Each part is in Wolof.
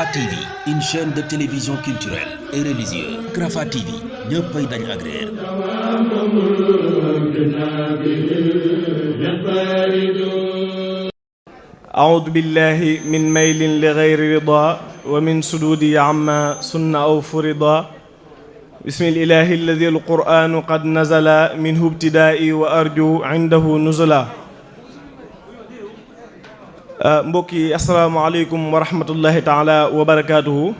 Rafah TV, une chaîne de télévision culturelle et religieuse. Rafah TV ñëppay dañ agréer. أعوذ بالله من ميل لغير رضا ومن سدودي عما سن أو فرضا بسم الإله الذي القرآن قد نزل منه ابتدائي وأرجو عنده نزلا mbokk yi asalaamaaleykum wa rahmatullahi taala wa barakaatuhu.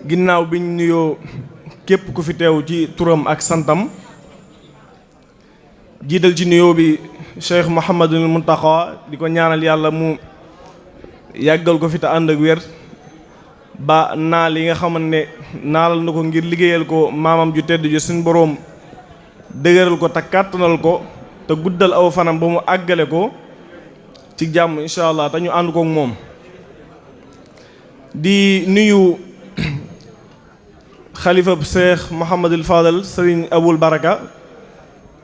ginnaaw biñ nuyoo képp ku fi teew ci turam ak santam, jiital ci nuyoo bi Cheikh Mouhamadul Muntaqa di ko ñaanal yàlla mu yàggal ko fi te ànd ak wér ba naal yi nga xamante ne naalal na ko ngir liggéeyal ko maamam ju tedd ju suñ boroom dëgëral ko te kàttanal ko te guddal aw fanam ba mu àggale ko ci jàmm incha allah te ñu ànd kook moom. di nuyu xalifa Cheikh Mouhamadul Fadal Serigne Aboul Baraka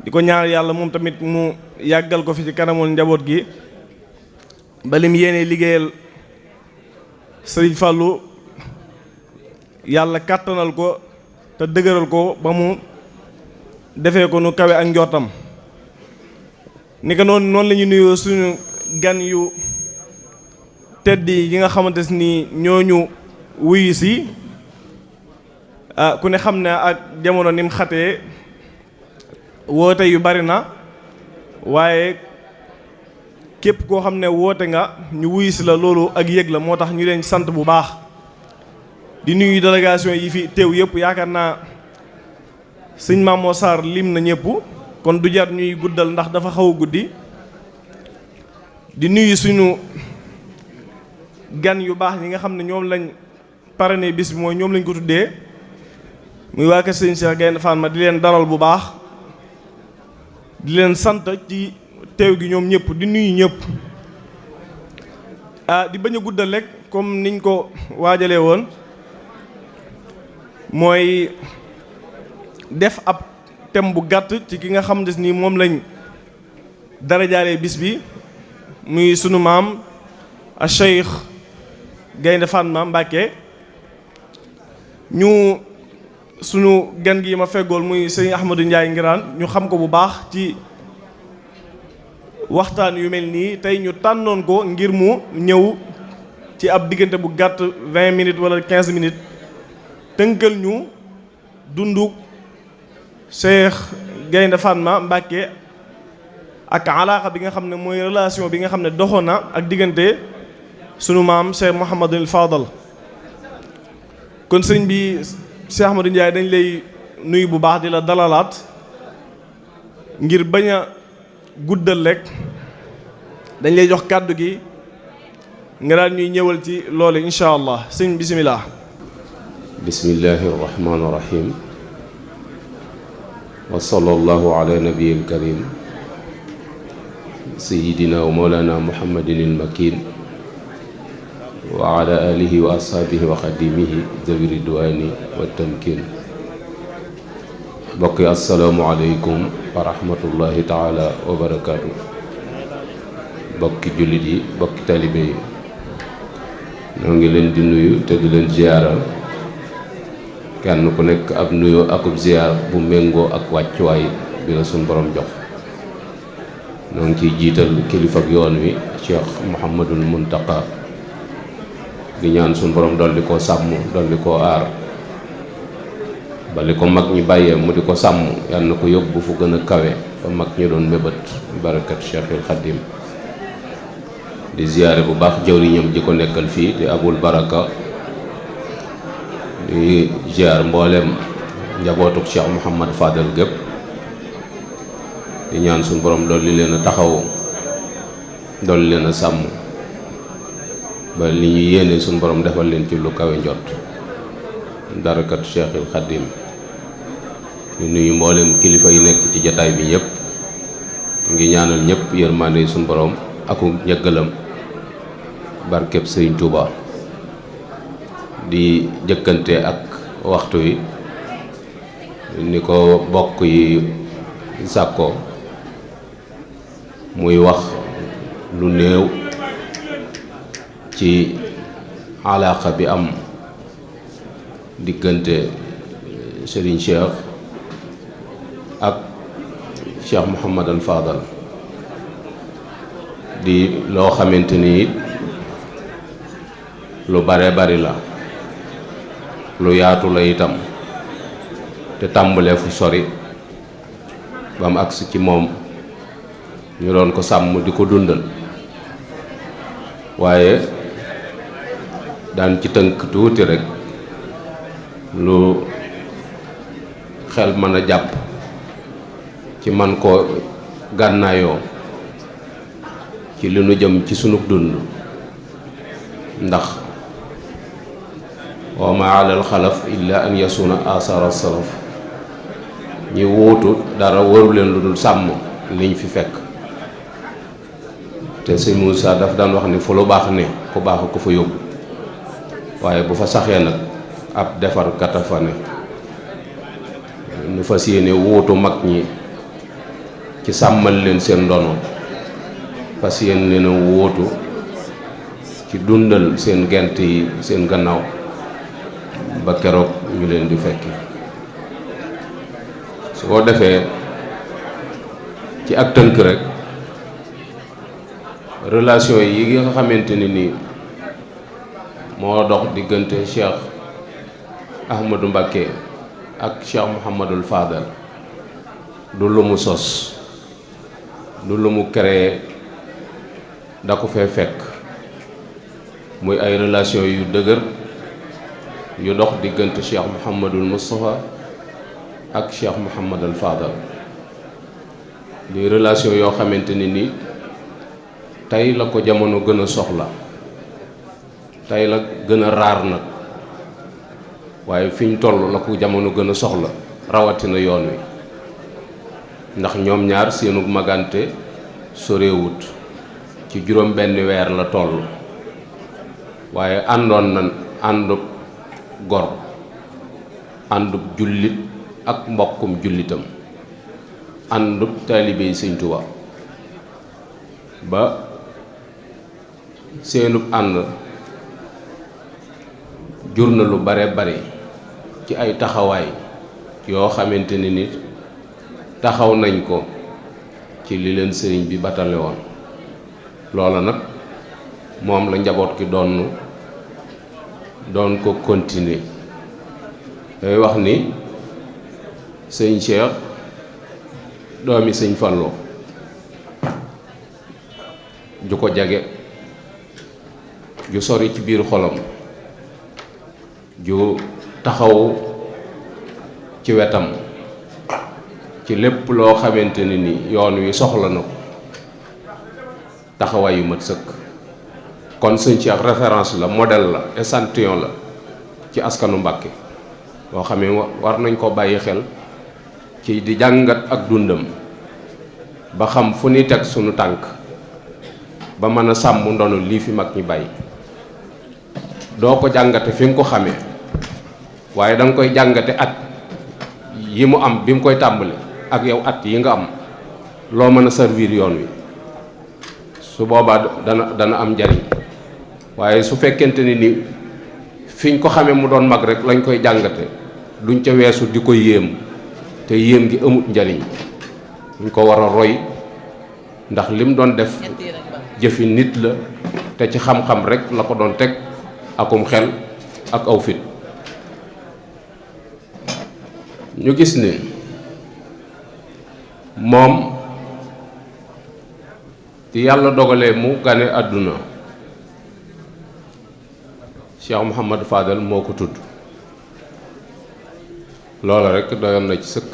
di ko ñaanal yàlla moom tamit mu yàggal ko fi ci kanamul njaboot gi ba lim yéene liggéeyal Serigne Fallou yàlla kàttanal ko te dëgëral ko ba mu defee ko nu kawe ak njortam. ni ko noonu la ñu nuyoo suñu gan yu tedd yi nga xamante ni ñooñu wuyu si ku ne xam ne ak jamono ni mu xatee woote yu bari na, waaye képp koo xam ne woote nga ñu wuyu si la loolu ak yëg la, moo tax ñu leen sant bu baax. di nuyu délégation yi fi teew yëpp, yaakaar naa sëñ Mamour Sarr lim na ñëpp kon du jar ñuy guddal ndax dafa xaw a guddi. di nuyu suñu gan yu baax ñi nga xam ne ñoom lañ parrainé bis bi mooy ñoom lañ ko tuddee muy waa kër sëñ Cheikh Gaïndé Fatma, di leen dalal bu baax, di leen sant ci teew gi ñoom ñëpp, di nuyu ñëpp. di bañ a guddal rek comme niñ ko waajalee woon, mooy def ab thème bu gàtt ci ki nga xam ne ni moom lañ darajaalee bis bi muy sunu maam a Cheikh Gaïndé Fatma Mbacké. ñu sunu gan gi ma feggool muy sëñ Ahmadou Ndiaye Ngiraan, ñu xam ko bu baax ci waxtaan yu mel nii. tey ñu tànnoon ko ngir mu ñëw ci ab diggante bu gàtt 20 minutes wala 15 minutes tënkal ñu dunduk Cheikh Gaïndé Fatma Mbacké ak alaaxa bi nga xam ne mooy relation bi nga xam ne doxoon na ak diggante sunu maam Cheikh Mouhamadul Fadal. kon sëñ bi Cheikh Ahmadou Ndiaye dañ lay nuyu bu baax di la dalalaat ngir bañ a guddal rek dañ lay jox kàddu gi nga daal ñuy ñëwal ci loolu incha allah. sëñ bisimilah. bismillahi rahmaani rahim wa sallallahu ala nabiyil karim sayidina wa mawlana muhammadin il makin wa ala alihi wa ashaabihi wa xadimihi zawi ridwani wa tamkin. mbokk yi assalaamu aleykum wa rahmatullahi taala wa barakaatu. mbokki jullit yi, mbokki talibe yi, ñoo ngi leen di nuyu te di leen ziyaara, kenn ku nekk ab nuyoo akub ziyaar bu méngoo ak wàccuwaay bi la suñ borom jox. ñoo ngi ciy jiital kilifa ak yoon wi Cheikh Mouhamadul Muntaqa, di ñaan suñ borom dolli koo sàmm, dolli koo aar, ba li ko mag ñi bàyyee mu di ko sàmm yàlla na ko yóbbu fu gën a kawe fa mag ñi doon mébét barakat Cheikhul Khadim. di ziyaare bu baax jawriñam ji ko nekkal fii di Aboul Baraka, di ziyaar mboolem njabootuk Cheikh Mouhamad Fadal gépp, di ñaan suñu borom dolli leen a taxaw, dolli leen a sàmm ba li ñu yéene suñu borom defal leen ci lu kawe njot barakat Cheikhul Khadim. di nuyu mboolem kilifa yi nekk ci jataay bi ñëpp, ngi ñaanal ñëpp yërmande suñu borom aku njëggalam barkeb Sëriñ Tuuba. di jëkkante ak waxtu wi ni ko bokk yi sàkkoo, muy wax lu néew ci alaaqa bi am diggante Serigne Cheikh ak Cheikh Mouhamadul Fadal di loo xamante ni lu bare bari la, lu yaatu la itam, te tàmbalee fu sori ba mu agsi ci moom ñu doon ko sàmm di ko dundal. waaye daan ci tënk tuuti rek lu xel mën a jàpp ci man koo gànnaayoo ci li nu jëm ci sunug dund, ndax wa ma alal xalaf illa an yasuna asara salaf, ñi wuutu dara waru leen lu dul sàmm liñ fi fekk. te sëñ Moussa daf daan wax ni fu lu baax ne ku baax ko fa yóbbu, waaye bu fa saxee nag ab defar kata fa ne. nu fas yéene wuutu mag ñi ci sàmmal leen seen ndono, fas yéene leen a wuutu ci dundal seen gent yi seen gannaaw ba keroog ñu leen di fekki. su ko defee ci ak tënk rek, relation yi nga xamante ne nii moo dox diggante Cheikh Ahmadou Mbacké ak Cheikh Mouhamadul Fadal du lu mu sos, du lu mu créé, da ko fee fekk muy ay relation yu dëgër yu dox diggante Cheikh Mouhamadul Moustapha ak Cheikh Mouhamadul Fadal. di relation yoo xamante ne nii tey la ko jamono gën a soxla, tey la gën a raar nag, waaye fi ñu toll la ko jamono gën a soxla, rawatina yoon wi, ndax ñoom ñaar seenu magante sorewut ci juróom benn weer la toll, waaye àndoon na àndub gor, àndub jullit ak mbokkum jullitam, àndub taalibey Sëñ Tuubaa ba seenub ànd jur na lu bare bare ci ay taxawaay yoo xamante ne nit taxaw nañ ko ci li leen sëriñ bi batale woon. loola nag moom la njaboot gi doon ko continuer. day wax ni sëñ Cheikh doomi sëñ Fallou ju ko jage, ju sori ci biir xolam, ju taxaw ci wetam ci lépp loo xamante ne ni yoon wi soxla na ko, taxawaay yu mat sëkk. kon sëñ Cheikh référence la, modèle la, échantillon la ci askanu Mbàkke boo xam ne war nañ ko bàyyi xel ci di jàngat ak dundam ba xam fu ni teg sunu tànk ba mën a sàmm ndono lii fi mag ñi bàyyi. doo ko jàngate fi nga ko xamee, waaye da nga koy jàngate at yi mu am bi mu koy tàmbali ak yow at yi nga am, loo mën a servir yoon wi. su boobaa dana am njariñ. waaye su fekkente ni fiñ ko xamee mu doon mag rek lañ koy jàngate, duñ ca weesu di ko yéem, te yéem gi amut njariñ. duñ ko war a roy, ndax lim doon def jëfi nit la, te ci xam-xam rek la ko doon teg, akum xel ak aw fit. ñu gis ni moom ci yàlla dogalee mu gane àdduna, Cheikh Mouhamadou Fadal moo ko tudd. loola rek doyoon na ci sëkk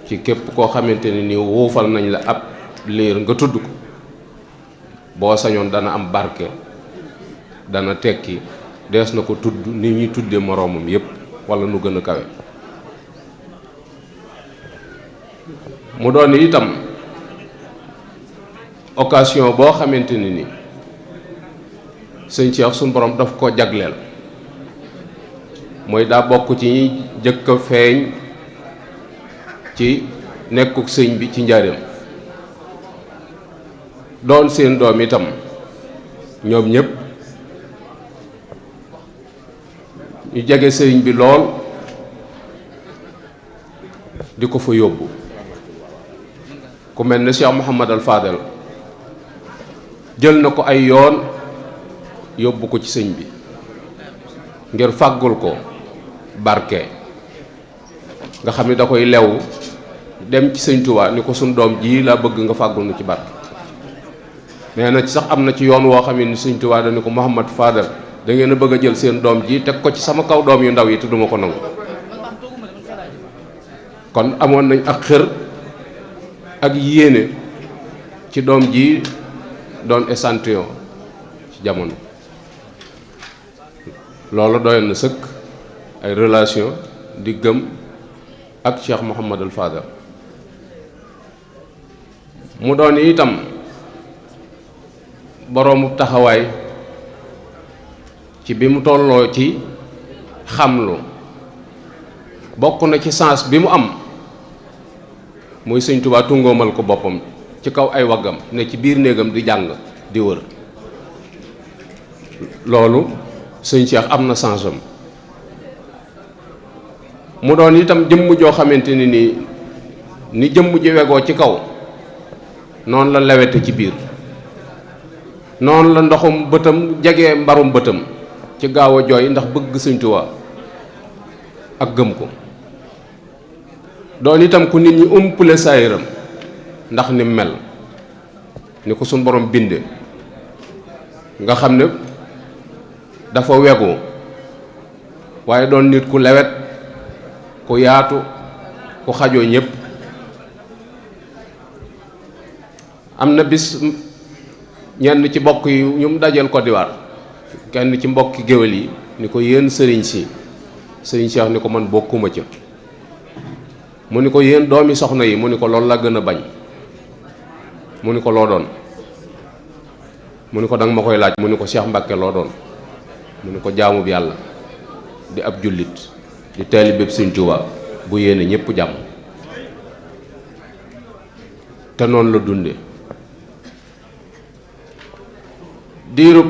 ci képp koo xamante ni wuufal nañ la ab liir nga tudd ko, boo sañoon dana am barke, dana tekki, dees na ko tudd ni ñuy tuddee moroomam yépp wala nu gën a kawe. mu doon itam occasion boo xamante ni sëñ Cheikh suñu borom daf ko jagleel, mooy daa bokk ci ñi jëkk a feeñ ci nekkuk sëñ bi ci njaareem, doon seen doom itam ñoom ñëpp ñu jege sëriñ bi lool di ko fa yóbbu ku mel ne Cheikh Mouhamadal Fadel jël na ko ay yoon yóbbu ko ci sëñ bi ngir fàggul ko barke nga xam ne da koy lew dem ci sëñ Tuubaa ni ko suñ doom ji laa bëgg nga fàggul nu ci barke. nee na ci sax am na ci yoon woo xam ne ni sëñ Tuubaa dañu ko Mouhamad Fadel da ngeen a bëgg a jël seen doom ji teg ko ci sama kaw doom yu ndaw yi te duma ko nangu. kon amoon nañ ak xër ak yéene ci doom ji doon échantillon ci jamono loolu doyoon na sëkk ay relation di gëm ak Cheikh Mouhamadul Fadel mu doon itam boroomu taxawaay ci bi mu tolloo ci xamlu bokk na ci sens bi mu am muy sëñ Tuubaa tungoomal ko boppam ci kaw ay waggam ne ci biir néegam di jàng di wër loolu sëñ Cheikh am na sensam mu doon itam jëmm joo xamante ni jëmm ji wegoo ci kaw noonu la lewete ci biir noonu la ndoxum bëtam jege mbarum bëtam ci gaaw a jooy ndax bëgg sëñ Tuubaa ak gëm ko doon itam ku nit ñi umpule saayiram ndax ni mel ni ko suñ borom binde nga xam ne dafa wegu waaye doon nit ku lewet ku yaatu ku xajoo ñépp am na bis ñenn ci mbokk yi ñu mu dajeel Côte d'Ivoire kenn ci mbokki géwél yi ni ko yéen sëriñ Cheikh ni ko man bokkuma ca mu ni ko yéen doomi soxna yi mu ni ko loolu la gën a bañ mu ni ko loo doon mu ni ko danga ma koy laaj mu ni ko Cheikh Mbacke loo doon mu ni ko jaamub yàlla di ab jullit di taalibeeb Sëñ Tuubaa bu yéene ñépp jàmm te noonu la dunde diirub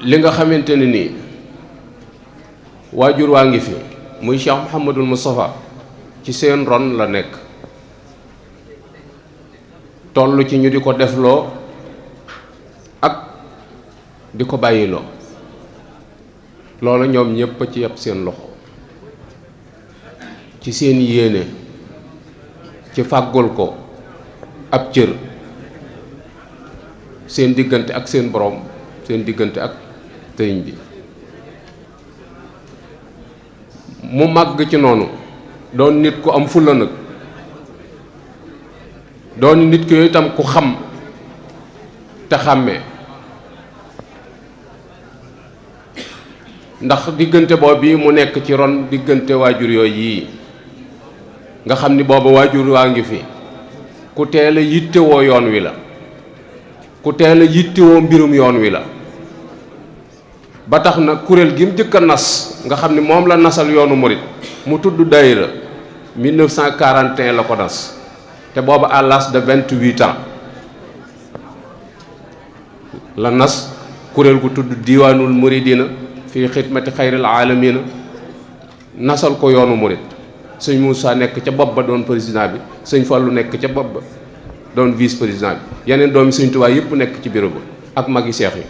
li nga xamante ne nii waajur waa ngi fi muy Cheikh Mouhamadul Moustapha ci seen ron la nekk toll ci ñu di ko defloo ak di ko bàyyiloo loolu ñoom ñépp a ci yeb seen loxo ci seen yéene ci fàggul ko ab cër seen diggante ak seen borom seen diggante ak sëriñ bi mu màgg ci noonu doon nit ku am fulla nag doon nit ki yooyu itam ku xam te xàmmee ndax diggante boobu bii mu nekk ci ron diggante waajur yooyu yii nga xam ni booba waajur waa ngi fi ku teel a yittewoo yoon wi la ku teel a yittewoo mbirum yoon wi la ba tax na kuréel gi mu jëkk a nas nga xam ni moom la nasal yoonu murit mu tudd daayira 1941 la ko nas te booba à l'âge de 28 ans la nas kuréel gu tudd diiwaanul muridina fii xidmati xayril aalamina nasal ko yoonu murit sëñ Moussa nekk ca bopp ba doon président bi sëñ Fallou nekk ca bopp ba doon vice président bi yeneen doomi sëñ Tuubaa yëpp nekk ci bureau ba ak magi seex yi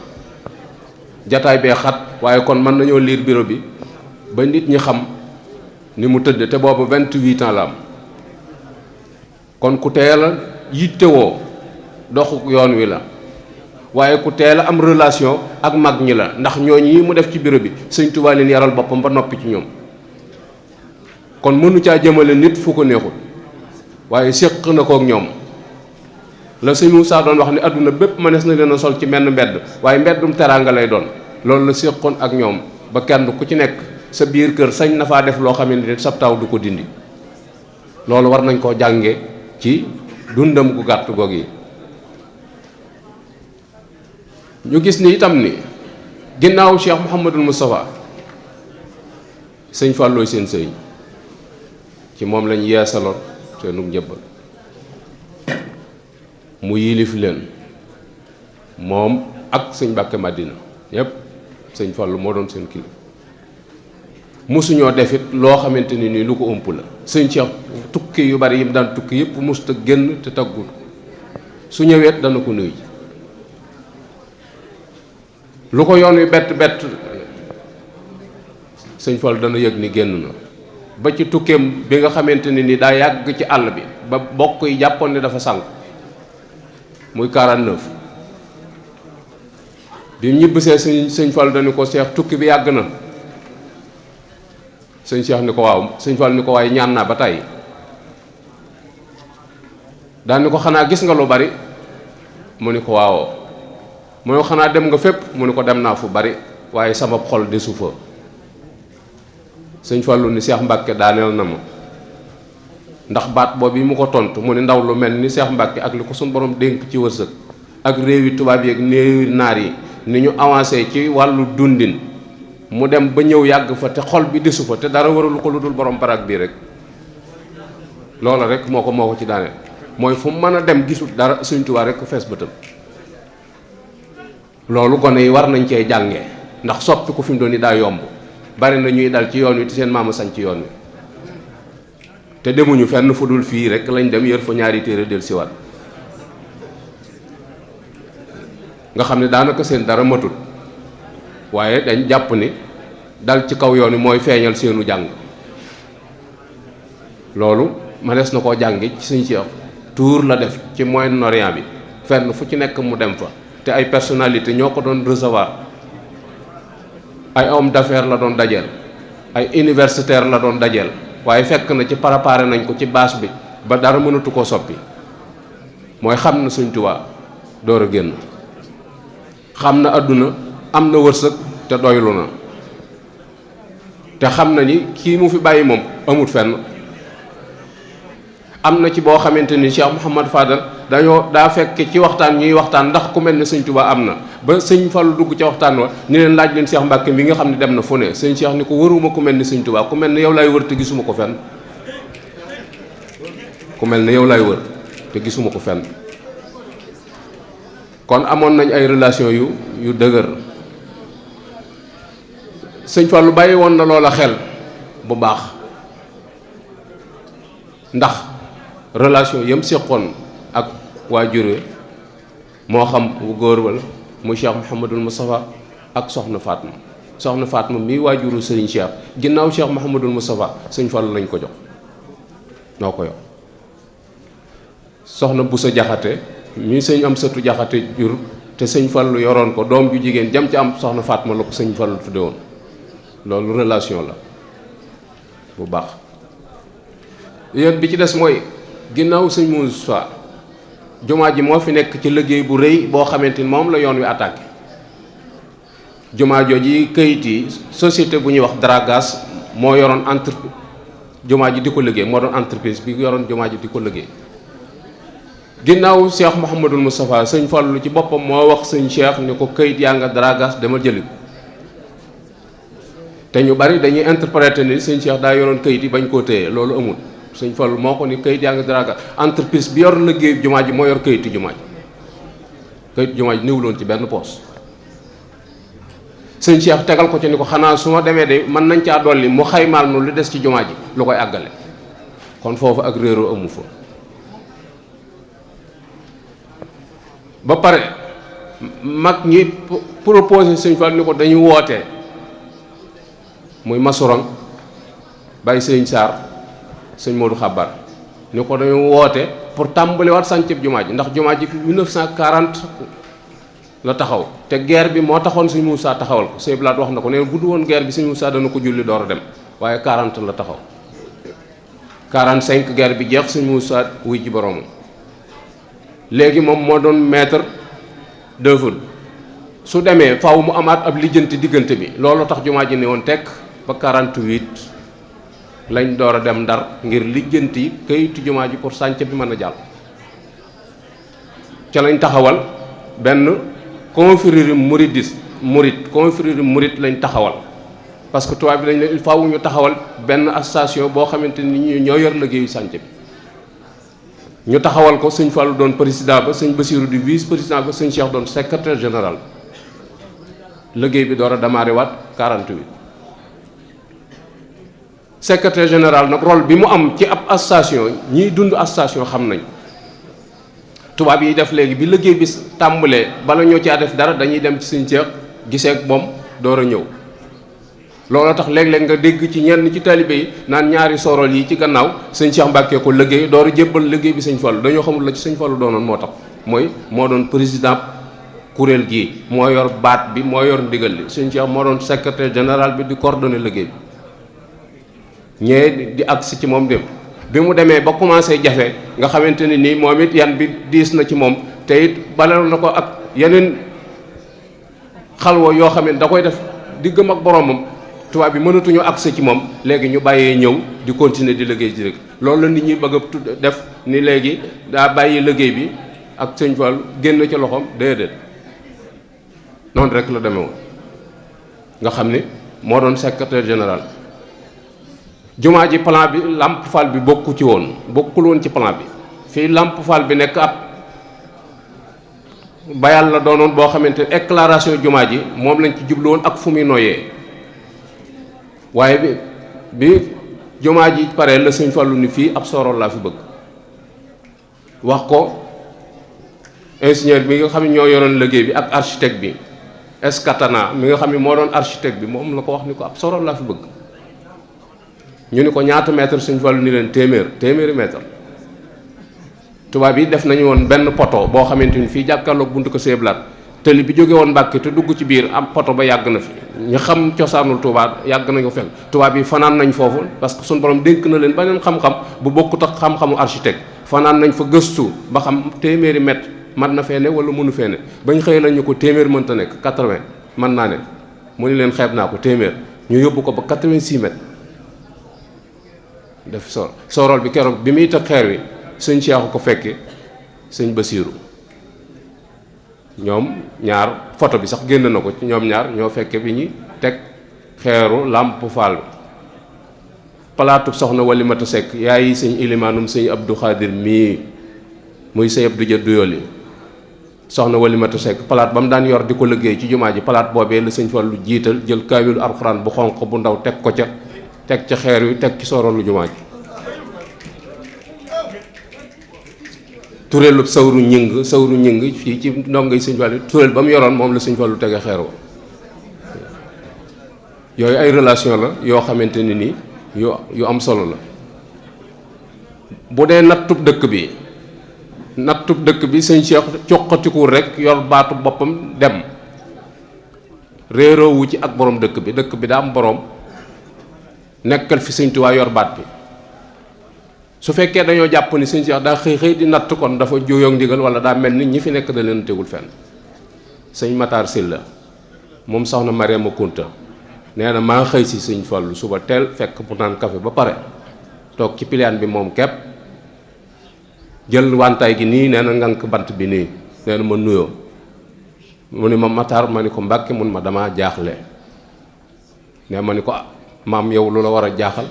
jataay bee xat waaye kon mën nañoo lire bureau bi ba nit ñi xam ni mu tëdd te boobu 28 ans la am kon ku teel a yittewoo doxu yoon wi la waaye ku teel a am relation ak mag ñi la ndax ñooñu yi mu def ci bureau bi sëñ Tuubaa leen yaral boppam ba noppi ci ñoom kon mënu caa jëmale nit fu ko neexul waaye séq na kook ñoom la sëñ Moussa doon wax ni àdduna bépp mënees na leen a sol ci menn mbedd waaye mbeddum teraanga lay doon loolu la séqoon ak ñoom ba kenn ku ci nekk sa biir kër sañ na faa def loo xamante ne sab taw du ko dindi loolu war nañ koo jànge ci dundam gu gàtt goog yi ñu gis ni itam ni ginnaaw Cheikh Mouhamadul Moustapha sëñ Fallooy seen sëriñ ci moom lañ yeesaloon seenu njëbbal mu yilif leen moom ak sëñ Mbàkke Madina ñépp sëñ Fallu moo doon seen kilifa mosuñoo defit loo xamante ni nii lu ko ëmp la. sëñ Cheikh tukki yu bari yi mu daan tukki yëpp musta génn te taggul su ñëweet dana ko nuyu lu ko yoon wi bett bett sëñ Fall dana yëg ni génn na. ba ci tukkeem bi nga xamante ne ni daa yàgg ci àll bi ba bokk yi jàppoon ne dafa sànk muy 49 bi mu ñibbisee sëñ Fall dañu ko Cheikh tukki bi yàgg na. sëñ Cheikh ni ko waaw sëñ Fall ni ko waaye ñaan naa ba tey daan ni ko xanaa gis nga lu bari mu ni ko waawoo mu ne ko xanaa dem nga fépp mu ni ko dem naa fu bari waaye sama xol desu fa. sëñ Fallu ni Cheikh Mbacke daaneel na ma ndax baat boobu yi mu ko tontu mu ni ndaw lu mel ni Cheikh Mbacke ak li ko suñu borom dénk ci wërsëg ak réewi tubaab yi ak néewi naar yi ni ñu avancé ci wàllu dundin mu dem ba ñëw yàgg fa te xol bi desu fa te dara warul ko lu dul borom barak bii rek loola rek moo ko ci daaneel mooy fu mu mën a dem gisul dara Sëñ Tuubaa rek fees bëtam. loolu gone yi war nañ cee jàngee ndax soppi ko fi mu doon ni daa yomb bari na ñuy dal ci yoon wi te seen maama sañ ci yoon wi te demuñu fenn fu dul fii rek lañ dem yër fa ñaari téere del siwaat nga xam ne daanaka seen dara matut waaye dañ jàpp ni dal ci kaw yoon wi mooy feeñal seenu jàng loolu mënees na koo jàngi ci Sëñ Cheikh tour la def ci Moyen-Orient bi fenn fu ci nekk mu dem fa te ay personnalité ñoo ko doon recevoir ay homme d'affaires la doon dajeel ay universitaire la doon dajeel waaye fekk na ci préparé nañ ko ci bâche bi ba dara mënatu koo soppi mooy xam na Sëñ Tuubaa door a génn xam na àdduna am na wërsëg te doylu na te xam na ni kii mu fi bàyyi moom amut fenn am na ci boo xamante ni Cheikh Mouhamad Fadal daa fekk ci waxtaan ñuy waxtaan ndax ku mel ne Sëñ Tuubaa am na ba Sëñ Fallu dugg ca waxtaan wa ni leen laaj leen Cheikh Mbacke mi nga xam ne dem na fu ne Sëñ Cheikh ni ko wëruma ku mel ni Sëñ Tuubaa ku mel ne yow laay wër te gisuma ko fenn ku mel ne yow laay wër te gisuma ko fenn kon amoon nañ ay relation yu dëgër Sëñ Fallu bàyyi woon na loola xel bu baax ndax relation yam séqoon ak waajur moo xam bu góor wala muy Cheikh Mouhamadul Moustapha ak Soxna Fatma mii waajuru Sëriñ Cheikh ginnaaw Cheikh Mouhamadul Moustapha Sëñ Fallu lañ ko jox noo ko yor Soxna Busa Jaxate mii sëñ am sëtu Jaxate jur te Sëñ Fallu yoroon ko doom ju jigéen jam ci am Soxna Fatma la ko Sëñ Fallu tudde woon loolu relation la bu baax yoon bi ci des mooy ginnaaw Sëñ Muusaa jumaa ji moo fi nekk ci liggéey bu rëy boo xamante ni moom la yoon wi attaqué jumaa jooji kayit yi société bu ñuy wax Dragas moo yoroon jumaa ji di ko liggéey moo doon entreprise bi yoroon jumaa ji di ko liggéey ginnaaw Cheikh Mouhamadul Moustapha Sëñ Fallu ci boppam moo wax Sëñ Cheikh ni ko kayit yaa nga Dragas dama jëli ko te ñu bari dañuy interpréter ni Sëñ Cheikh daa yoroon kayit yi bañ koo téye loolu amul Sëñ Fallu moo ko ni kayit yaa nga Dragas entreprise bi yor liggéey jumaa ji moo yor kayitu jumaa ji kayitu jumaa ji néewuloon ci benn poos Sëñ Cheikh tegal ko ci ni ko xanaa su ma demee de mën nañ caa dolli mu xaymaal nu lu des ci jumaa ji lu koy àggale kon foofu ak réeroo amu fa ba pare mag ñi proposé Sëñ Fallu ni ko dañu wootee muy Masurang bàyyi Sëñ Saar Sëñ Modou Xabar ni ko dañu woote pour tàmbaliwaat sànceb jumaa ji ndax jumaa ji 1940 la taxaw te guerre bi moo taxoon Sëñ Muusaa taxawal ko Sëñ Blaat wax na ko ne bu du woon guerre bi Sëñ Muusaa dana ko julli door a dem waaye 40 la taxaw 45 guerre bi jeex Sëñ Muusaa wuy ji boroomam léegi moom moo doon maître d'œuvre su demee faw mu amaat ab lijjanti diggante bi loolu tax jumaa ji ne woon tekk ba 48 lañ door a dem Ndar ngir lijjanti kayitu jumaa ji pour sànc bi mën a jàll ca lañ taxawal benn confrérie confrérie murid lañ taxawal parce que tubaab bi lañ leen il faut ñu taxawal benn association boo xamante ni ñoo yor liggéeyu sànc bi ñu taxawal ko Sëñ Fallu doon président ba Sëñ Basiru di vice président ba Sëñ Cheikh doon secrétaire général liggéey bi door a démarré waat 48 secrétaire général nag rôle bi mu am ci ab association ñiy dund association xam nañ. tubaab yi def léegi bi liggéey bi tàmbalee bala ñoo caa def dara dañuy dem ci sëñ Cheikh gisee ak moom door a ñëw loolu tax léeg-léeg nga dégg ci ñenn ci taalibe yi naan ñaari sorol yi ci gannaaw sëñ Cheikh Mbacke ko liggéey door a jébbal liggéey bi sëñ Fallu dañoo xamul la ci sëñ Fallu doonoon moo tax mooy moo doon président kuréel gii moo yor baat bi moo yor ndigal li sëñ Cheikh moo doon secrétaire général bi di coordonner liggéey bi ñee di agsi ci moom dem bi mu demee ba commencé jafe nga xamante ne nii moom it yan bi diis na ci moom te it balal na ko ak yeneen xalwa yoo xam ne da koy def diggam ak boromam tubaab bi mënatuñu accès ci moom léegi ñu bàyyee ñëw di continuer di liggéey ci rek loolu la nit ñi bëgg a def ni léegi daa bàyyi liggéey bi ak sëñ Fall génn ci loxoom déedéet noonu rek la demee woon nga xam ni moo doon secrétaire général. jumaa ji plan bi Lamp Fall bi bokkul woon ci plan bi fii Lamp Fall bi nekk ab bayal la doonoon boo xamante ne éclaration jumaa ji moom lañ ci jublu woon ak fu muy noyyee waaye bi jumaa ji pare la sëñ Fallu ni fii ab sorol laa fi bëgg wax ko ingénieur bi nga xam ne ñoo yoroon liggéey bi ak architecte bi Escatana mi nga xam ne moo doon architecte bi moom la ko wax ni ko ab sorol laa fi bëgg ñu ni ko ñaata mètre sëñ Fallu ni leen téeméeri mètre tubaab yi def nañu woon benn poto boo xamante ni fii jàkkaarloog buntu ko seeblaat tëli bi jóge woon Mbàkke te dugg ci biir am poto ba yàgg na fi ñu xam cosaanul Tuubaa yàgg nañu ko fekk tubaab yi fanaan nañ foofu parce que suñu borom dénk na leen beneen xam-xam bu bokkut ak xam-xamu architecte fanaan nañ fa gëstu ba xam téeméeri mètre mat na fee ne wala mënu fee ne bañ xëy lañu ko téeméer mënta nekk 80 mën naa ne mu ni leen xeeb naa ko téeméer ñu yóbbu ko ba 86 mètres def sorol bi keroog bi muy teg xeer wi sëñ Cheikh ko fekke sëñ Basiiru ñoom ñaar photo bi sax génn na ko ci ñoom ñaar ñoo fekke bi ñuy teg xeeru Lamp Fall palaatu soxna Walimata Sekk yaayi sëñ ilimaanum sëñ Abdou Khadir mii muy sëñ Abdou Dia Duyoli soxna Walimata Sekk palaat ba mu daan yor di ko liggéey ci jumaa ji palaat boobee la sëñ Fallu jiital jël kaamilu alxuraan bu xonq bu ndaw teg ko ca teg ca xeer wi teg ci sorolu jumaa ji tureelu sawru ñing fii ci ndongay sëñ Fallu tureel ba mu yoroon moom la sëñ Fallu tege xeer wa yooyu ay relation la yoo xamante ni nii yu am solo la bu dee nattub dëkk bi sëñ Cheikh coqatikuwul rek yor baatu boppam dem réeroowu ci ak borom dëkk bi daa am borom nekkal fi sëñ Tuubaa yor baat bi su fekkee dañoo jàpp ni sëñ Cheikh daa xëy di natt kon dafa jóoyoog ndigal wala daa mel ni ñi fi nekk da leen tegul fenn sëñ Matar Sylla moom soxna Mariama Kunta nee na maa xëy si sëñ Fallu suba teel fekk mu naan café ba pare toog ci piliyaan bi moom kepp jël wantaay gi nii nee na ngànk bant bi nii nee na ma nuyoo mu ni ma Matar ma ni ko Mbàkke mun ma damaa jaaxle nee ma ni ko maam yow lu la war a jaaxal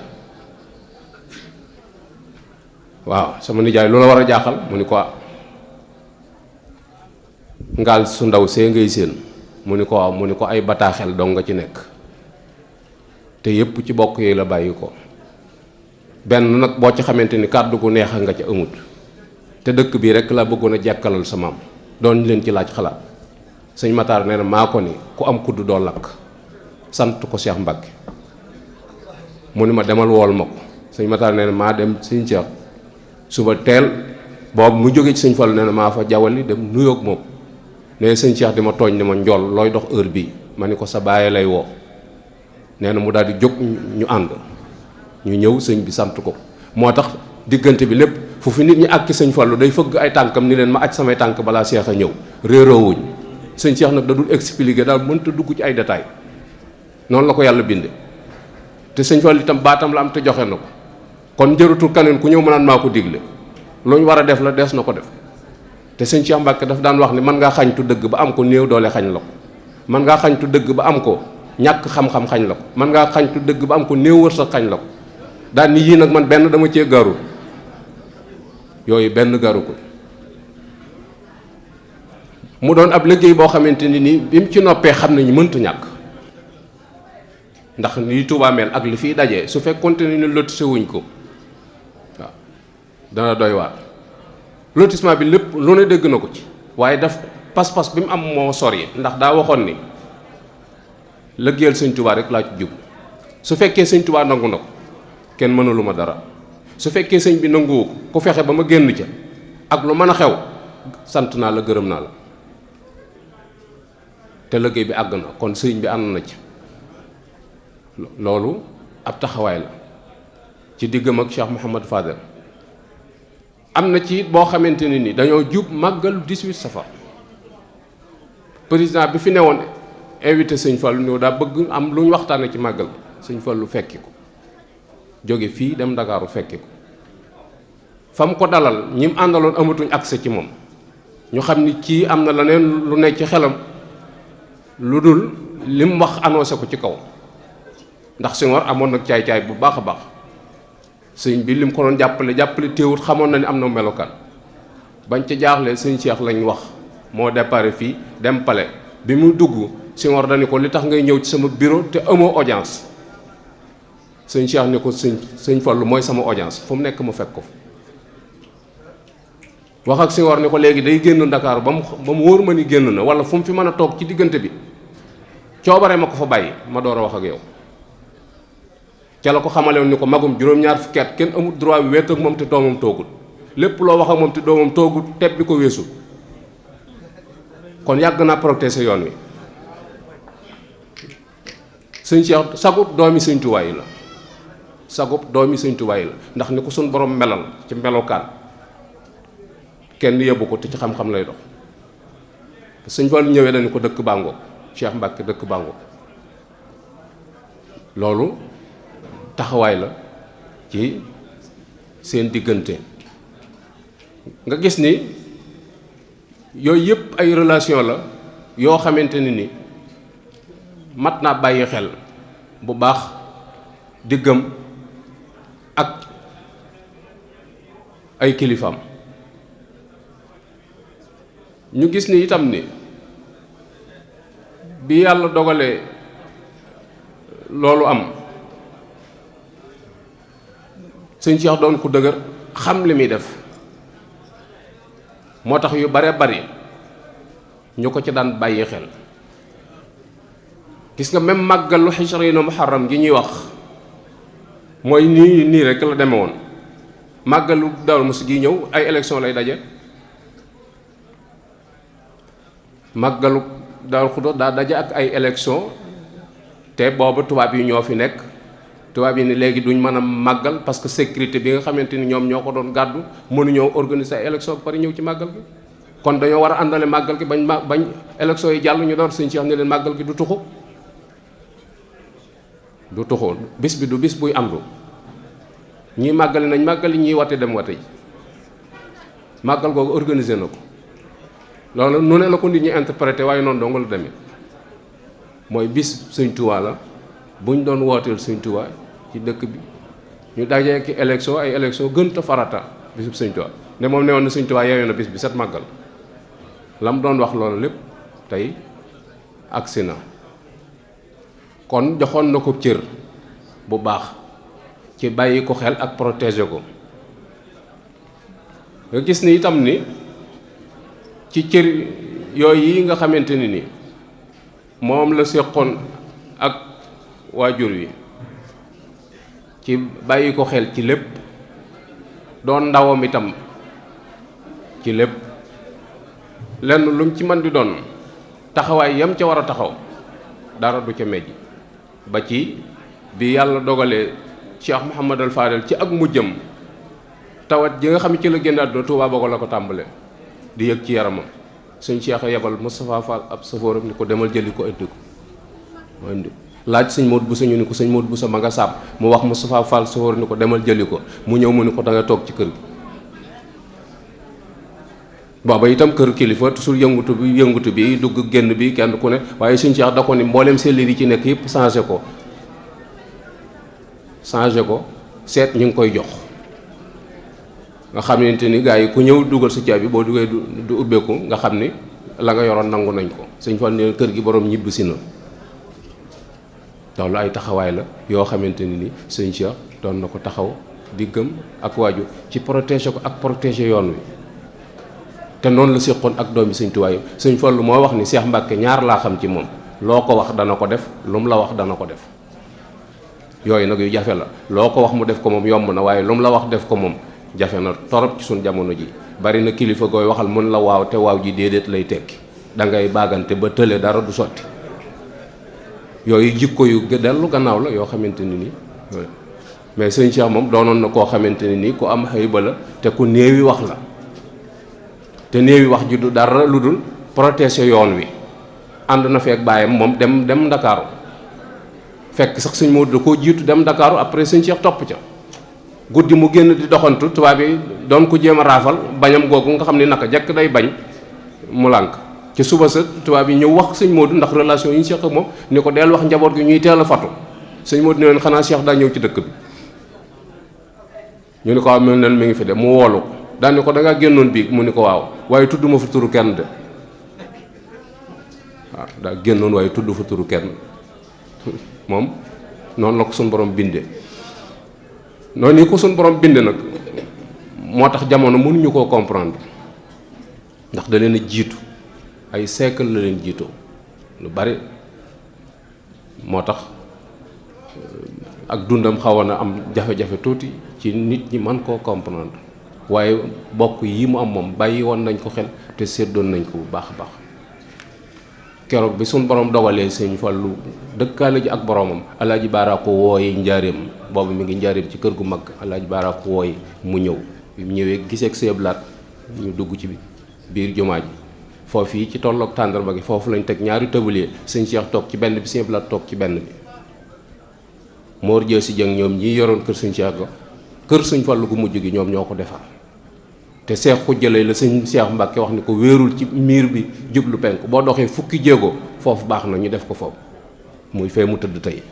waaw sama nijaay lu la war a jaaxal mu ni ko ngaal su ndaw see ngay séen mu ni ko waaw mu ni ko ay bataaxel dong nga ci nekk te yépp ci bokk yi la bàyyi ko benn nag boo ci xamante ni kàddu gu neex nga ca amut te dëkk bii rek la bëggoon a jekkalal sa maam doon leen ci laaj xalaat sëñ Matar nee na maa ko ni ku am kudd doo lakk sant ko Cheikh Mbacke mu ni ma demal wool ma ko sëñ Matar nee na maa dem sëñ Cheikh suba teel boobu mu jógee ci sëñ Fallu nee na maa fa jawali dem nuyoog moom nee sëñ Cheikh di ma tooñ ni ma njool looy dox heure bii ma ni ko sa bàyyi lay woo nee na mu daal di jóg ñu ànd ñu ñëw sëñ bi sant ko moo tax diggante bi lépp fu fi nit ñi àkki sëñ Fallu day fëgg ay tànkam ni leen ma aj samay tànk balaa Cheikh a ñëw réeroowuñ sëñ Cheikh nag da dul expliquer daal mënta dugg ci ay détails noonu la ko yàlla binde te sëñ Fallu itam baatam la am te joxe na ko kon jërutul kaneen ku ñëw mënaan maa ko digle lu ñu war a def la dees na ko def te sëñ Cheikh Mbacke daf daan wax ni mën ngaa xañtu dëgg ba am ko néew doole xañ la ko mën ngaa xañtu dëgg ba am ko ñàkk xam-xam xañ la ko mën ngaa xañtu dëgg ba am ko néew wërsëg xañ la ko daan ni yii nag man benn dama cee garu yooyu benn garu ko mu doon ab liggéey boo xamante ni nii bi mu ci noppee xam nañu mënta ñàkk ndax ni Touba mel ak li fiy daje su fekkoonte ni lotissé wuñ ko waaw dana doy waar. lotissement bi lépp lu ne dégg na ko ci waaye daf pas-pas bi mu am moo sori ndax daa waxoon ni lëggéeyal sëñ Touba rek laa ci jub su fekkee sëñ Touba nangu na ko kenn mënalu ma dara su fekkee sëñ bi nanguwu ko ku fexe ba ma génn ca ak lu mën a xew sant naa la gërëm naa la te liggéey bi àgg na kon sëñ bi ànd na ci loolu ab taxawaay la ci diggam ak Cheikh Mouhamad Fadel am na ci boo xamante ne ni dañoo jub màggal 18 safar président bi fi newoon invité sëñ Fallou ñëw daa bëgg am lu ñu waxtaane ci màggal sëñ Fallou fekki ko jóge fii dem Ndakaaru fekki ko fa mu ko dalal ñi mu àndaloon amatuñ accès ci moom ñu xam ni kii am na leneen lu ne ci xelam lu dul li mu wax annoncé ko ci kaw ndax Senghor amoon nag caay-caay bu baax a baax sëñ bi li mu ko doon jàppale téewut xamoon na ni am na melokaan bañ ca jaaxle sëñ Cheikh lañ wax moo déparé fii dem palais bi mu dugg Senghor dañu ko li tax ngay ñëw ci sama bureau te amoo audience sëñ Cheikh ni ko sëñ Fallu mooy sama audience fu mu nekk mu fekk ko wax ak Senghor ni ko léegi day génn Ndakaaru ba mu wóor ma ni génn na wala fu mu fi mën a toog ci diggante bi coobare ma ko fa bàyyi ma door a wax ak yow ca la ko xamale woon ni ko magum juróom-ñaar fukki at kenn amul droit bi wéet ak moom te doomam toogul lépp loo wax ak moom te doomam toogul teb bi ko weesu kon yàgg naa protéger yoon wi sëñ Cheikh sagub doomi sëñ Tuubaa yi la sagub doomi sëñ Tuubaa yi la ndax ni ko suñ borom melal ci melokaan kenn yebbu ko te ci xam-xam lay dox sëñ Fallu ñëwee dañu ko dëkk bàngo Cheikh Mbacke dëkk bàngo loolu taxawaay la ci seen diggante nga gis ni yooyu yëpp ay relation la yoo xamante ni mat naa bàyyi xel bu baax diggam ak ay kilifaam ñu gis ni itam ni bi yàlla dogalee loolu am sëñ Cheikh doon ku dëgër xam li muy def moo tax yu bare bari ñu ko ci daan bàyyi xel gis nga même màggalu xishrina muharram gi ñuy wax mooy nii rek la deme woon màggalu Daaru Muxti gi ñëw ay élection lay daje màggalu Daaru Xudoos daa daje ak ay élection te booba tubaab yi ñoo fi nekk tubaab yi ni léegi duñ mën a màggal parce que sécurité bi nga xamante ni ñoom ñoo ko doon gàddu mënuñoo organiser ay élection ba pare ñëw ci màggal gi kon dañoo war a àndale màggal gi bañ élection yi jàll ñu door sëñ Cheikh ne leen màggal gi du tuxu bis bi du bis buy àndu ñii màggali nañ màggali ñii wate dem wate ji màggal googu organisé na ko loolu nu ne la ko nit ñi interprété waaye noonu dong la demee mooy bis sëñ Tuubaa la buñ doon wooteel sëñ Tuubaa ci dëkk bi ñu dajee ki élection ay élection gën ta farata bisub sëñ Tuubaa ne moom ne woon na sëñ Tuubaa yeewee na bis bi set màggal la mu doon wax loolu lépp tey agsi na kon joxoon na ko cër bu baax ci bàyyi ko xel ak protéger ko nga gis ni itam ni ci cër yooyu yi nga xamante ni moom la séqoon ak waajur wi ci bàyyi ko xel ci lépp doon ndawam itam ci lépp lenn lu mu ci mën di doon taxawaay yam ca war a taxaw dara du ca mejj ba ci bi yàlla dogalee Cheikh Mouhamadul Fadel ci ak mujjam tawat ji nga xam ne ci la génn àdduna Tuubaa Bogo la ko tàmbalee di yëg ci yaramam sëñ Cheikh a yebal Moustapha Fall ab safóoram ni ko demal jëli ko indi ko indi laaj sëñ Modou Bousso ñu ni ko sëñ Modou Bousso ma nga sàmm mu wax Moustapha Fall safóor ni ko demal jëli ko mu ñëw mu ni ko da nga toog ci kër gi booba itam kër kilifa toujours yëngutu bi dugg génn bi kenn ku ne waaye sëñ Cheikh da ko ni mboolem sellir yi ci nekk yëpp changé ko seet ñu ngi koy jox nga xamante ni gars yi ku ñëw dugal sa caabi boo duggee du ubbeeku nga xam ni la nga yoroon nangu nañ ko sëñ Fall ne kër gi borom ñibbisi na loolu ay taxawaay la yoo xamante ni sëñ Cheikh doon na ko taxaw diggam ak waaju ci protéger ko ak protéger yoon wi te noonu la séqoon ak doomi sëñ Tuubaa yi. sëñ Fallu moo wax ni Cheikh Mbacke ñaar laa xam ci moom, loo ko wax dana ko def, lu mu la wax dana ko def. yooyu nag yu jafe la, loo ko wax mu def ko moom yomb na, waaye lu mu la wax def ko moom jafe na torop ci suñ jamono ji. bari na kilifa gooy waxal mun la waaw te waaw ji déedéet lay tekki, da ngay baagante ba tële dara du sotti. yooyu jikko yu dellu gannaaw la yoo xamante ni mais sëñ Cheikh moom doonoon na koo xamante ni ku am xëyba la te ku néewi wax la, te néewi wax ji du dara lu dul protéger yoon wi. ànd na feek baayam moom dem Ndakaaru, fekk sax sëñ Modou da koo jiitu dem Ndakaaru, après sëñ Cheikh topp ca. guddi mu génn di doxantu, tubaab yi doon ko jéem a raafal, bañam googu nga xam ne naka jekk day bañ mu lànk. ci suba sa tubaab yi ñëw wax sëñ Modou ndax relation yi ñu Cheikh ak moom ni ko del wax njaboot gi ñuy teel a fatu. sëñ Modou ne leen xanaa Cheikh daa ñëw ci dëkk bi. ñu ni ko waaw mel nen mi ngi fi de, mu woolu ko daan ni ko da ngaa génnoon bii mu ni ko waaw, waaye tudd ma fa turu kenn de. waaw daa génnoon waaye tudd fa turu kenn. moom noonu la ko suñ borom bindee, noonu yi ko suñ borom bindee nag moo tax jamono mënuñu koo comprendre ndax da leen a jiitu, ay siècle la leen jiitoo lu bari. moo tax ak dundam xawoon na am jafe-jafe tuuti ci nit ñi mën koo comprendre, waaye bokk yi mu am moom bàyyi woon nañ ko xel te séddoon nañ ko bu baax a baax. keroog bi suñ borom dogalee sëñ Fallu dëkkaale ji ak boromam, alaaji Baara ko wooyi njaareem, boobu mi ngi njaareem ci kër gu mag. alaaji Baara ko wooyi mu ñëw, bi mu ñëwee giseeg seeblaat ñu dugg ci biir jumaa ji. foofu yi ci tolloog tàndarma gi foofu lañ teg ñaari tablier, sëñ Cheikh toog ci benn bi, seeblaat toog ci benn bi. Mor Jee si jëng ñoom ñi yoroon kër sëñ Cheikh ga, kër sëñ Fallu gu mujj gi ñoom ñoo ko defar. te seex ku jëlee la sëñ Cheikh Mbacke wax ni ko wéerul ci miir bi jublu penk, boo doxee fukki jéego foofu baax na ñu def ko foofu muy fee mu tëdd tey.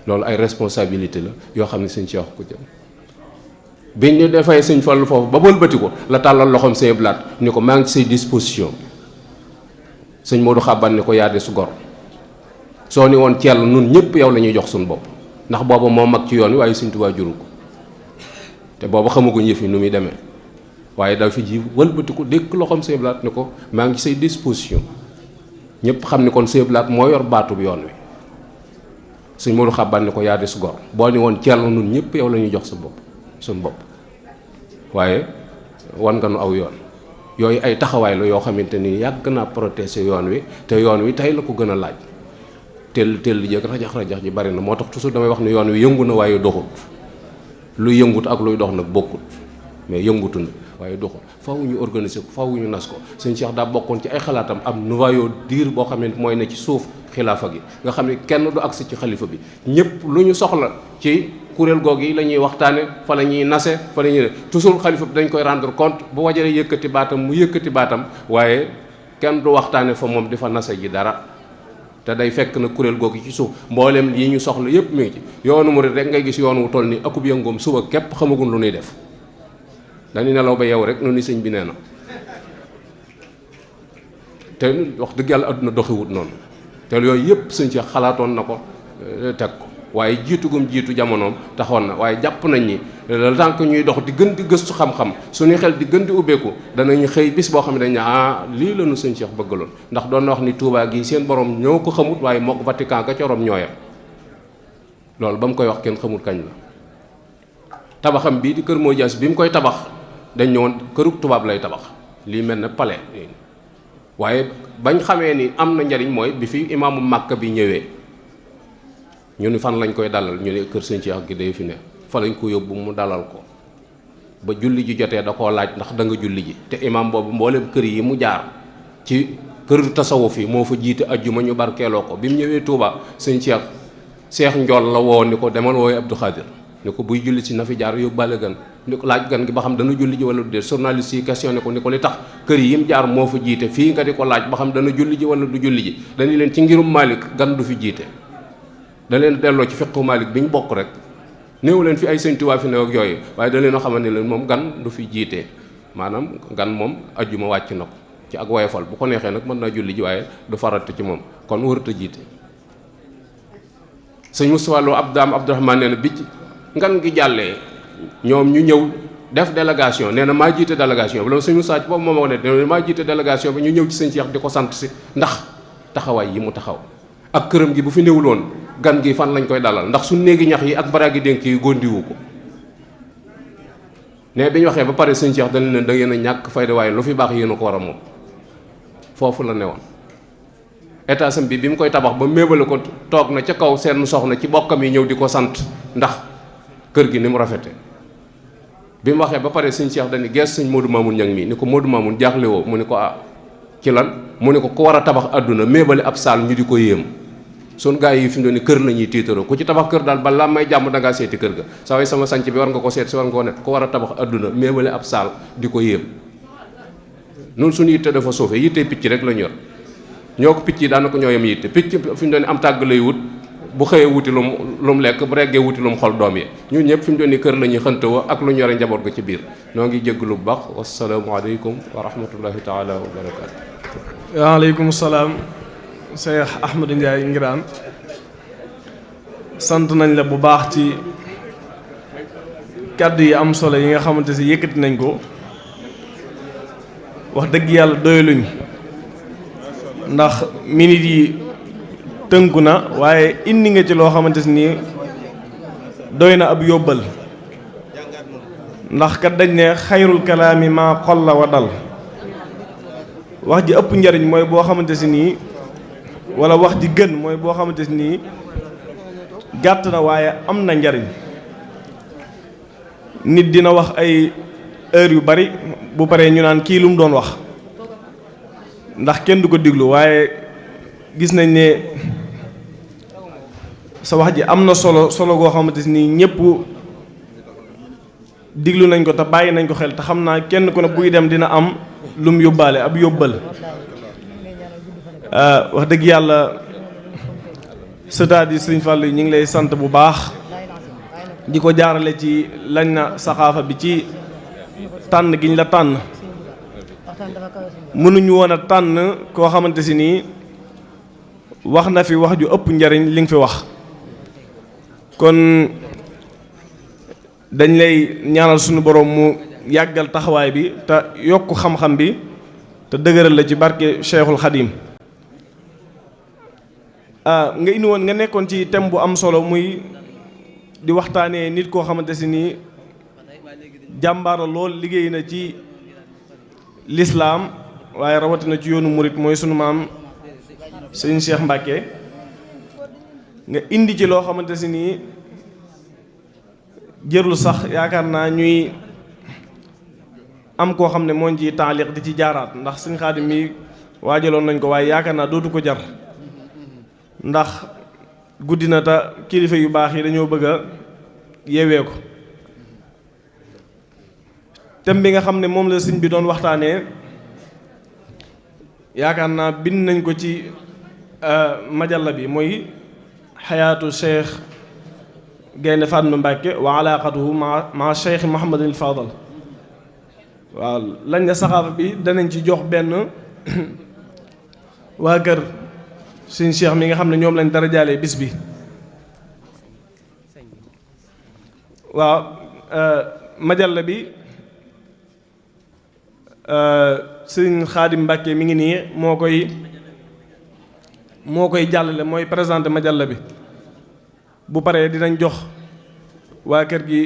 loolu ay responsabilité la yoo xam ne sëñ Cheikh ko jël. biñ ñu defee sëñ Fallu foofu ba wëlbati ko la tàllal loxoom sëñ Blaat ni ko maa ngi ci say disposition. sëñ Modou Xaban ni ko yaa des gor, soo ni woon Thiel nun ñëpp yow la ñuy jox suñu bopp, ndax booba moo mag ci yoon wi waaye sëñ Tuubaa juru ko, te booba xamaguñ yëf yi nu muy demee. waaye daal fi ji wëlbati ko dékk loxoom sëñ Blaat ni ko maa ngi ci say disposition. ñëpp xam ni kon sëñ Blaat moo yor baatub yoon wi. sëñ Modou Xaban ni ko yaa des gor, boo ni woon Thiel nun ñëpp yow la ñuy jox sa bopp suñu bopp, waaye wan nga nu aw yoon. yooyu ay taxawaay la yoo xamante ni yàgg naa protéger yoon wi, te yoon wi tey la ko gën a laaj. teel li jëkk rajax ji bari na, moo tax toujours damay wax ni yoon wi yëngu na waaye doxut. luy yëngut ak luy dox nag bokkut, mais yëngutu na waaye doxul. faaw ñu organiser ko, faaw ñu nas ko. sëñ Cheikh daa bokkoon ci ay xalaatam am noyau dur boo xam ne mooy ne ci suuf xilaafa gi, nga xam ne kenn du agsi ci xalifa bi. ñëpp lu ñu soxla ci kuréel googu yi la ñuy waxtaane, fa la ñuy nase, fa la ñuy toujours xalifa bi dañ koy rendre compte bu wajaree yëkkati baatam mu yëkkati baatam, waaye kenn du waxtaane fa moom di fa nase ji dara. te day fekk na kuréel googu ci suuf mboolem yi ñu soxla yëpp mi ngi ci. yoonu murid rek ngay gis yoon wu toll ni akub yëngoom suba képp xamagun lu nuy def, dañuy nelaw ba yow rek nu ni sëñ bi nee na. te wax dëgg yàlla adduna doxiwut noonu, te yooyu yëpp sëñ ci xalaatoon na ko teg ko, waaye jiitu gum jiitu jamonoom taxoon na. waaye jàpp nañ ni le temps que ñuy dox di gën di gëstu xam-xam, suñuy xel di gën di ubbeeku, danañu xëy bis boo xam ne dañ ne lii la ñu sëñ Cheikh bëggaloon. ndax doon na wax ni Touba gi seen borom ñoo ko xamut, waaye mook Vatican ka corom ñooyam. loolu ba mu koy wax kenn xamut kañ la. tabaxam bii di kër moo jaas bi mu koy tabax dañ ñëwoon kërug tubaab lay tabax, lii mel na palais. waaye bañ xamee ni am na njariñ mooy bi fi imaamu Màkka bi ñëwee, ñu ni fan lañ koy dalal, ñu ne kër sëñ Cheikh gi day fi ne. fa lañ ko yóbbu mu dalal ko ba julli ji jotee da koo laaj ndax da nga julli ji. te imaam boobu mboolem kër yi mu jaar ci kër tasawuf yi moo fa jiite ajjuma ñu barkeeloo ko. bi mu ñëwee Touba sëñ Cheikh Njool la woo ni ko demal wooyu Abdou Khadir ni ko buy julli si na fi jaar yóbbaale gan, ni ko laaj gan gi ba xam dana julli ji wala du dee. journaliste yi questionné ko ni ko li tax kër yi mu jaar moo fa jiite fii nga di ko laaj ba xam dana julli ji wala du julli ji. dañu leen ci ngirum Malick gan du fi jiite, da leen delloo ci fiqhu Malick bi ñu bokk rek. néew leen fi ay sëñ Tuubaa fi ne ak yooyu, waaye da leen a xamante ne leen moom gan du fi jiite. maanaam gan moom ajjuma wàcc na ko ci ak woyofal, bu ko neexee nag mën naa julli ji waaye du farata ci moom, kon warut a jiite. sëñ Moustapha Lo Abdaam Abdourahmane nee na bi ngan gi jàllee ñoom ñu ñëw def délégation nee na maa jiite délégation bi loolu sëñ Moussa ci boobu moom wax ne maa jiite délégation bi ñu ñëw ci sëñ Cheikh di ko sant si ndax taxawaay yi mu taxaw ak këram gi bu fi néewuloon gan gi fan lañ koy dalal ndax su néegi ñax yi ak baraagi dénk yi góndiwu ko ne bi ñu waxee ba pare sëñ Cheikh dañ leen da ngeen a ñàkk fayda waaye lu fi baax yéen a ko war a moom foofu la newoon état sam bi mu koy tabax ba méebale ko toog na ca kaw seen soxna ci bokkam yi ñëw di ko sant ndax kër gi ni mu rafete bi mu waxee ba pare sëñ Cheikh dañu gees sëñ Modou Mamoun ñang mi ni ko Modou Mamoun jaaxle woo mu ni ko ci lan mu ni ko ku war a tabax àdduna méebale ab saal ñu di ko yéem sun gaa yi fi mu doon ni kër la ñuy tiitaroo ku ci tabax kër daal balaa may jàmm da ngaa seeti kër ga saa way sama sanc bi war nga ko seet si war nga ko nekk ku war a tabax àdduna méebale ab saal di ko yéem noonu suñu yitte dafa suufe yitte picc rek la ñor ñoo ko picc yi daanaka ñoo yem yitte picc fi mu doon ni am tàgg lay wut bu xëyee wuti lu mu lekk bu reggee wuti lu mu xol doom yi ñun ñëpp fi mu doon ni kër la ñuy xëntewoo ak lu ñu yore njaboot ga ci biir noo ngi jégglu bu baax wasalaamualeykum wa rahmatullahi taala wa barakaatu. waaleykum salaam Cheikh Ahmadou Ndiaye Nguirane sant nañ la bu baax ci kàddu yi am solo yi nga xamante si yëkkati nañ ko wax dëgg yàlla doyaluñ ndax minute yi tënku na waaye indi nga ci loo xamante si nii doy na ab yóbbal ndax kat dañ ne xayrul kalaami maa qalla wa dal wax ji ëpp njariñ mooy boo xamante si nii wala wax ji gën mooy boo xamante si nii gàtt na waaye am na njariñ nit dina wax ay heure yu bari bu paree ñu naan kii lu mu doon wax ndax kenn du ko diglu waaye gis nañ ne sa wax ji am na solo goo xamante ni ñëpp diglu nañ ko te bàyyi nañ ko xel te xam naa kenn ku ne buy dem dina am lu mu yóbbaale ab yóbbal wax dëgg yàlla sëtaat yi Sëriñ Fallu yi ñu ngi lay sant bu baax di ko jaarale ci lañ na saxaafa bi ci tànn giñ la tànn mënuñu woon a tànn koo xamante si nii wax na fi wax ju ëpp njariñ li nga fi wax kon dañ lay ñaanal suñu borom mu yàggal taxawaay bi te yokk xam-xam bi te dëgëral la ci barke Cheikhul Khadim nga indi woon nga nekkoon ci thème bu am solo muy di waxtaanee nit koo xamante si nii jàmbaara lool liggéey na ci lislaam waaye rawatina ci yoonu murit mooy sunu maam sëñ Cheikh Mbacke nga indi ci loo xamante si nii jërul sax yaakaar naa ñuy am koo xam ne moo ci taaliq di ci jaaraat ndax sëñ Xaadim mi waajaloon nañ ko waaye yaakaar naa dootu ko jar ndax guddi na te kilifa yu baax yi dañoo bëgg a yeewee ko thème bi nga xam ne moom la sëñ bi doon waxtaanee yaakaar naa bind nañ ko ci majalla bi mooy xayaatu Cheikh Gaynde Fatma Mbàkke wa alaaqatuhu ma Cheikh Mouhamadul Fadal waaw lañ na saxaafa bi danañ ci jox benn waa kër sëñ Cheikh mi nga xam ne ñoom lañ dara jaalee bis bi waaw majalla bi sëñ Xaadim Mbàkke mi ngi nii moo koy jàllale mooy présenté majalla bi bu paree dinañ jox waa kër gi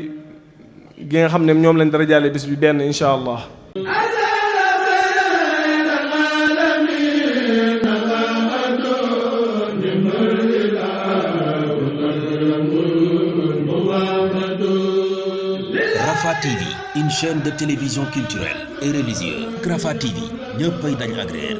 nga xam ne ñoom lañ dara jaale bis bi benn incha allah. Rafah TV, une chaîne de télévision culturelle et religieuse. Rafah TV ñëppay dañ agréer